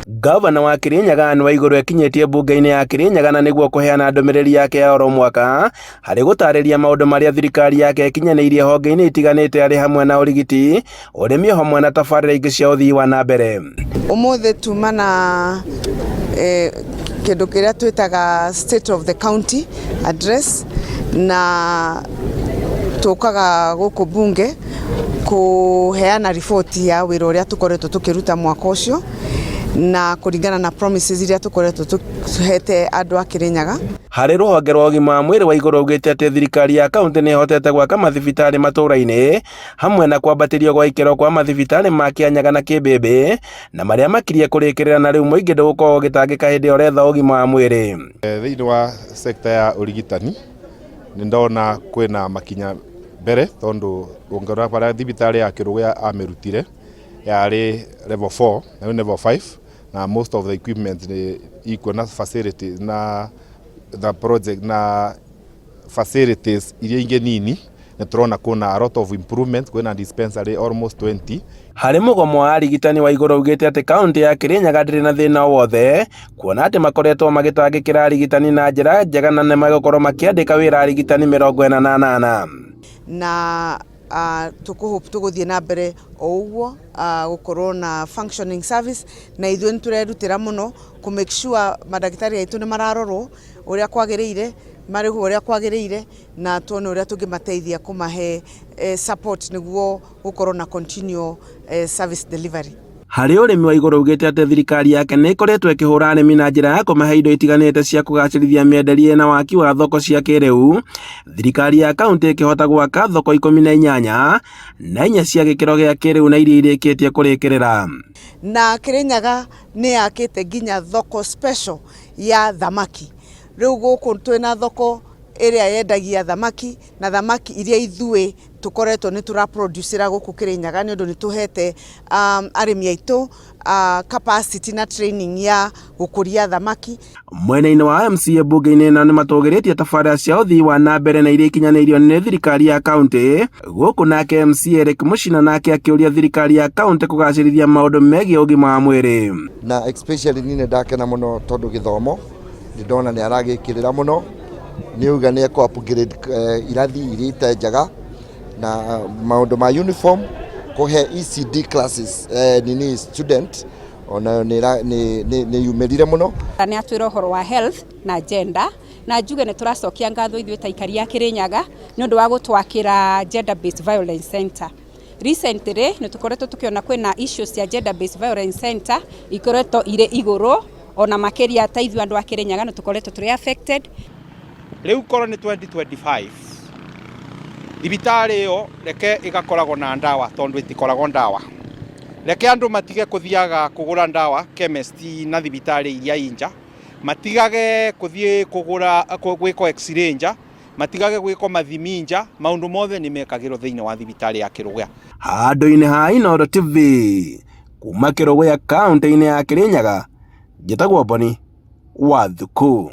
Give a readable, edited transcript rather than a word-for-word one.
Gavana wa Kirinyaga Anne Waiguru ekinyĩtie mbunge-inĩ ya Kirinyaga na nĩguo kũheana ndũmĩrĩri yake ya oro mwaka harĩ gũtarĩria maũndũ marĩa thirikari yake ĩkinyanĩirie honge-inĩ itiganĩte arĩ hamwe na ũrigiti, ũrĩmi o hamwe na tabarĩra ingĩ cia ũthii wa na mbere. Ũmũthĩ tuma na kĩndũ kĩrĩa twĩtaga State of the County Address, na tũkaga gũkũ bunge kũheana riboti ya wĩra ũrĩa tũkoretwo tũkĩruta mwaka ũcio na kũringana na promises iria tũkoretwo tũhete andũ a Kĩrĩnyaga. Harĩ rũhonge rwa ũgima wa mwĩrĩ Waiguru augĩte atĩ thirikari ya kaunti nĩ ĩhotete gwaka mathibitarĩ matũra-inĩ hamwe na kwambatĩrio gwa ikĩro kwa mathibitarĩ ma Kĩanyaga na Kĩmbĩmbĩ na marĩa makirie kũrĩkĩrĩra na rĩu mũingĩ ndũgũkorwo ũgĩtangĩka hĩndĩ ĩrĩa ũretha ũgima wa mwĩrĩ. Thĩinĩ wa sector ya ũrigitani nĩ ndona kwĩna makinya mbere tondũ ũngĩrora harĩa thibitarĩ ya Kĩrũgũya amĩrutire yarĩ level 4 na rĩu level 5, na most of the equipment nĩ ikuo na facility na the project na facilities iria ingĩ nini. Nĩ tũrona kwĩna a lot of improvement, kwĩna dispensary almost 20. Harĩ mũgomo wa arigitani Waiguru augĩte atĩ kaunti ya Kirinyaga ndĩrĩ na thĩna o wothe kuona atĩ makoretwo magĩtangĩkĩra arigitani na njĩra njega na nĩ megũkorwo makĩandĩka wĩra arigitani 48. Na tũkũ tũgũthiĩ na mbere o ũguo gũkorwo na functioning service, na ithuĩ nĩ tũrerutĩra mũno kũ make sure mandagĩtarĩ aitũ nĩ mararorwo ũrĩa kwagĩrĩire, marĩhwo ũrĩa kwagĩrĩire, na tuone ũrĩa tũngĩmateithia kũmahe support nĩguo gũkorwo na continual service delivery. Harĩ ũrĩmi Waiguru augĩte atĩ thirikari yake nĩ ĩkoretwo ĩkĩhũra arĩmi na njĩra ya kũmahe indo itiganĩte cia kũgacĩrithia mĩenderie na waki wa thoko cia kĩrĩu, thirikari ya kaunti ĩkĩhota gwaka thoko 18 na inya cia gĩkĩro gĩa kĩrĩu na iria irĩkĩtie kũrĩkĩrĩra. Na Kĩrĩnyaga nĩ yakĩte nginya thoko special ya thamaki. Rĩu gũkũ twĩna thoko ĩrĩa yendagia thamaki, na thamaki iria ithuĩ tũkoretwo nĩ tũra producera gũkũ Kĩrĩnyaga, nĩ ũndũ nĩ tũhete arĩmi aitũ capacity na training ya gũkũria thamaki. Mwena-inĩ wa MCA mbunge-inĩ ĩno nĩ matũgĩrĩtie tabarĩra cia ũthii wa na mbere na iria ikinyanĩirio nĩ thirikari ya kaunti gũkũ, nake MCA Eric Muchina nake akĩũria thirikari ya kaunti kũgacĩrithia maũndũ megiĩ ũgima wa mwĩrĩ. Na especially niĩ nĩ ndakena mũno tondũ gĩthomo nĩ ndona nĩ aragĩkĩrĩra mũno, nĩ auga nĩ ekũ upgrade irathi iria itarĩ njega na maũndũ ma uniform, kũhe ECD classes nini student onayo nĩ yumĩrire mũno. Nĩ atwĩra ũhoro wa health na gender, na njuge nĩ tũracokia ngatho ithuĩ ta aikari a Kĩrĩnyaga nĩ ũndũ wa gũtwakĩra gender based violence center. Recently nĩ tũkoretwo tũkĩona kwĩna issues cia gender based violence center ikoretwo irĩ igũrũ ona makĩria, ta ithuĩ andũ a Kĩrĩnyaga nĩ tũkoretwo tũrĩ affected. Rĩu korwo nĩ 2025, thibitarĩ ĩyo reke ĩgakoragwo na ndawa, tondũ ĩtikoragwo ndawa. Reke andũ matige kũthiaga kũgũra ndawa chemist na thibitarĩ iria inja, matigage kũthiĩ kũgũra gwĩkwo x-ray nja, matigage gwĩkwo mathimi nja. Maũndũ mothe nĩ mekagĩrwo thĩinĩ wa thibitarĩ ya Kĩrũgũya. Handũ-inĩ ha Inooro TV kuma Kĩrũgũya kaunti-inĩ ya Kĩrĩnyaga, njĩtagwo Boni wa Thuku.